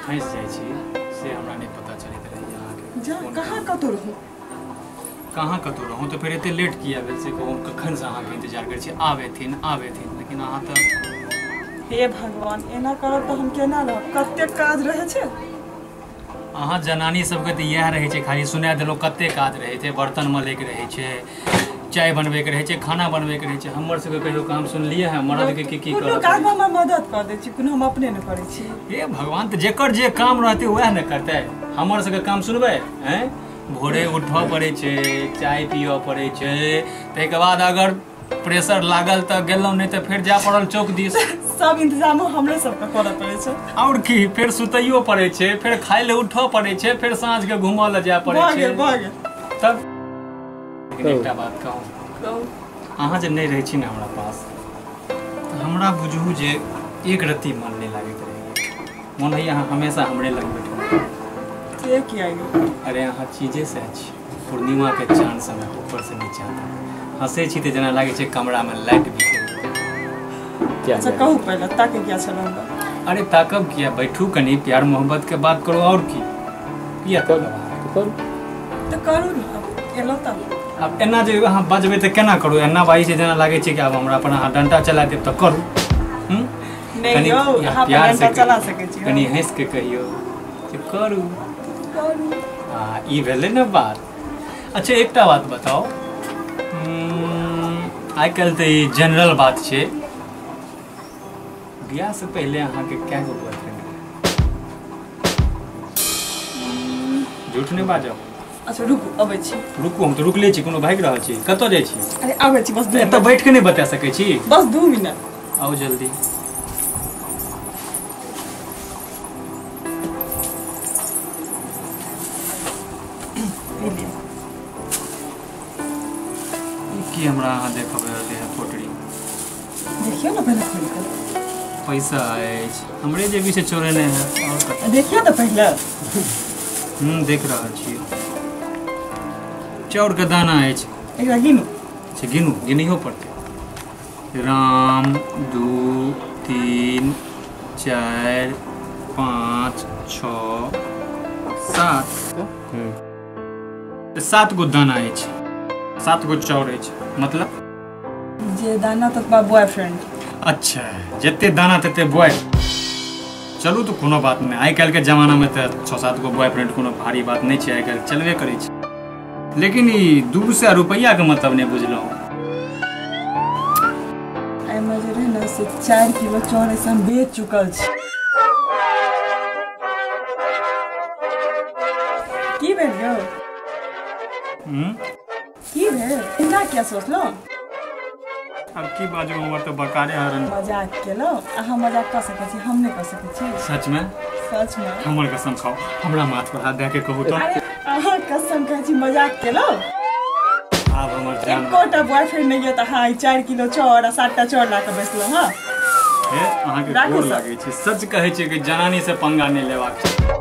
फंसि जाइ छी से हमरा नहि पता चलैत रहैया अहाँके। जा कहाँ कतौ रहू, कहाँ कतौ रहू तऽ फेर एते लेट किया भेल से कहू? कखनसँ अहाँके इंतजार करै छी, आब एथिन आब एथिन, लेकिन अहाँ तऽ हे भगवान एना करब तऽ हम केना रहब? कतेक काज रहै छै। अहाँ जनानी सबके तऽ इएह रहै छै, खाली सुना देलहुँ कते काज रहै छै, बर्तन मलैके रहै छै, चाय बनबैके रहै छै, खाना बनबैके रहै छै। हमर सबके कहियो काम सुनलियै हँ मरदके की की कोनो काजमे हमरा मदद कऽ दै छी, कोनो हम अपने नहि करै छी। हे भगवान, तऽ जेकर जे काम रहतै वएह ने करतै। हमर सबके काम सुनबै? आँय, भोरे उठऽ पड़ै छै, चाय पियऽ पड़ै छै, ताहिके बाद अगर प्रेशर लागल तऽ गेलहुँ, नहि तऽ फेर जाय पड़ल चौक दिस। सब इंतजामो हमरे सबके करऽ पड़ै छै। आओर की, फेर सुतैयो पड़ै छै, फेर खाय लए उठऽ पड़ै छै, फेर साँझके घूमऽ लए जाय पड़ै छै। भऽ गेल तब। लेकिन एकटा बात कहू, अहाँ जे नहि रहै छी ने हमरा पास तऽ हमरा बुझू जे एक रत्ती मन नहि लागैत रहैया। मन होइया अहाँ हमेशा हमरे लग बैठू। से किया यौ? अरे अहाँ चीजे से छी, पूर्णिमा के चांद समय ऊपर से नीचा तक हंसै छी तऽ जेना लागै छै कमरा में लाइट बिखेर। अच्छा कहू पहिले ताके किया छलहुँ हमरा? अरे ताकब किया, बैठू कनी प्यार मोहब्बत के बात करू। और की किया करू तऽ करू ने, एलहुँ तऽ आब एना जे अहाँ बजबै तऽ केना करू? एना बाजै छै जेना लागै छै कि आब हमरा पर अहाँ डंटा चला देब तऽ करू। नहि यौ, अहाँ पर डंटा चला सकै छी? कनी हँसि के कहियौ जे करू। आ ई भेलै ने बात। अच्छा एकटा बात बताउ, आइ काल्हि तऽ ई जनरल बात छै, बियाह से पहिले अहाँके कै गो बॉयफ्रेंड रहै? झूठ नहि बाजब। अच्छा रुकू, अबै छी। रुकू, हम तऽ रुकले छी, कोनो भागि रहल छी? कतऽ जाइ छी? अरे आबै छी बस। एतऽ बैठ के नहि बता सकै छी? बस 2 मिनट। आउ जल्दी। की हमरा अहाँ देखबै रहलै हँ पोटरी? देखियौ ने पहिले खोलि कऽ। पैसा अछि हमरे जेबी से चोरेने है और देखियौ तऽ पहिले। देख रहल छी, चाउर के दाना अछि। एकरा गिनू। अच्छा गिनू, गिनैयो पड़तै। राम 2 3 4 5 6 7 7 गो दाना अछि, 7 गो चाउर अछि। मतलब जे दाना ततबा बॉयफ्रेंड। अच्छा जते दाना तते बॉय। चलू तऽ कोनो बात नहि, आइ काल्हिके जमानामे तऽ 6-7 गो बॉयफ्रेंड कोनो भारी बात नहि छै, आइ काल्हि चलबे करै छै। लेकिन ई 200 रुपैआके मतलब नहि बुझलहुँ। एहिमे जे रहै ने से 4 किलो चाउर ऐसे हम बेच चुकल छी। की भेल यौ? की भेल? एना किया सोचलहुँ? अब की बाजू, हमर तऽ बकारे हरन। मजाक केलहुँ, अहाँ मजाक कऽ सकै छी, हम नहि कऽ सकै छी। सच में? सच में। हमर कसम खाओ, हमरा माथ पर हाथ दए के कहू तऽ। अरे अहाँ कसम खाइ छी, मजाक केलहुँ। आब हमर जान एकोटा बॉयफ्रेंड नहि यऽ तऽ अहाँ 4 किलो चाउर आ 7टा चाउर लऽ कऽ बैसलहुँ। हँ हे, अहाँके गोर लागै छै, सच कहै छै कि जनानी से पंगा नहि लेबाक छै।